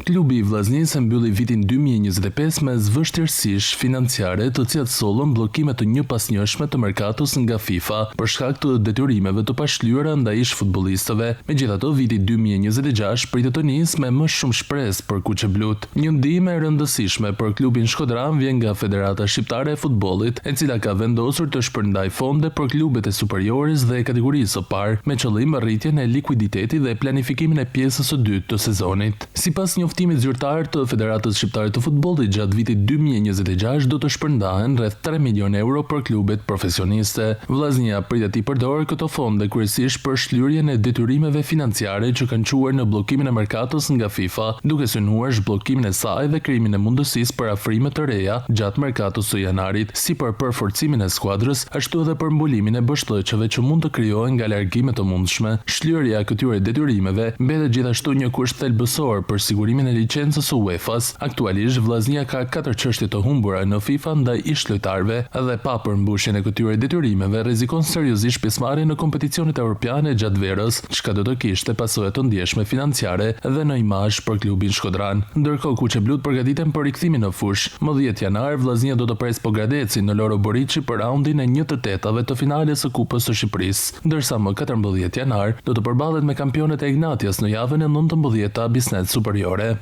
Klubi i Vllaznisë e mbylli vitin 2025 mes vështirësish financiare, të cilat sollën bllokime të njëpasnjëshme të merkatos nga FIFA për shkak të detyrimeve të pashlyera ndaj ish-futbollistëve. Megjithatë, viti 2026 pritet të nisë me më shumë shpresë për kuqeblutë. Një ndihmë e rëndësishme për klubin shkodran vjen nga Federata Shqiptare e Futbollit, e cila ka vendosur të shpërndajë fonde për klubet e Superiores dhe kategorisë së parë, me qëllim rritjen e likuiditetit dhe planifikimin e pjesës së dytë të sezonit. Sipas njoftimit zyrtar të Federatës Shqiptare të Futbollit, gjatë vitit 2026 do të shpërndahen rreth 3 milionë euro për klubet profesioniste. Vllaznia pritet t'i përdorë këto fonde kryesisht për shlyerjen e detyrimeve financiare që kanë çuar në bllokimin e merkatos nga FIFA, duke synuar zhbllokimin e saj dhe krijimin e mundësisë për afrime të reja gjatë merkatos së janarit, si për përforcimin e skuadrës, ashtu edhe për mbulimin e boshllëqeve që mund të krijohen nga largime të mundshme. Shlyerja e këtyre detyrimeve mbetet gjithashtu një kusht thelbësor për sigurimin e licencës së UEFA-s. Aktualisht, Vllaznia ka katër çështje të humbura në FIFA ndaj ish-lojtarëve dhe pa përmbushjen e këtyre detyrimeve rrezikon seriozisht pjesëmarrjen në kompeticionet europiane gjatë verës, çka do të kishte pasoja të ndjeshme financiare dhe në imazh për klubin shkodran. Ndërkohë, kuqeblutë përgatiten për rikthimin në fushë. Më 10 janar, Vllaznia do të presë Pogradecin në Loro Boriçi për raundin e një të tetave të finales së Kupës së Shqipërisë, ndërsa më 14 janar do të përballet me kampionët e Egnatias në javën e 19 të Abissnet Superiore.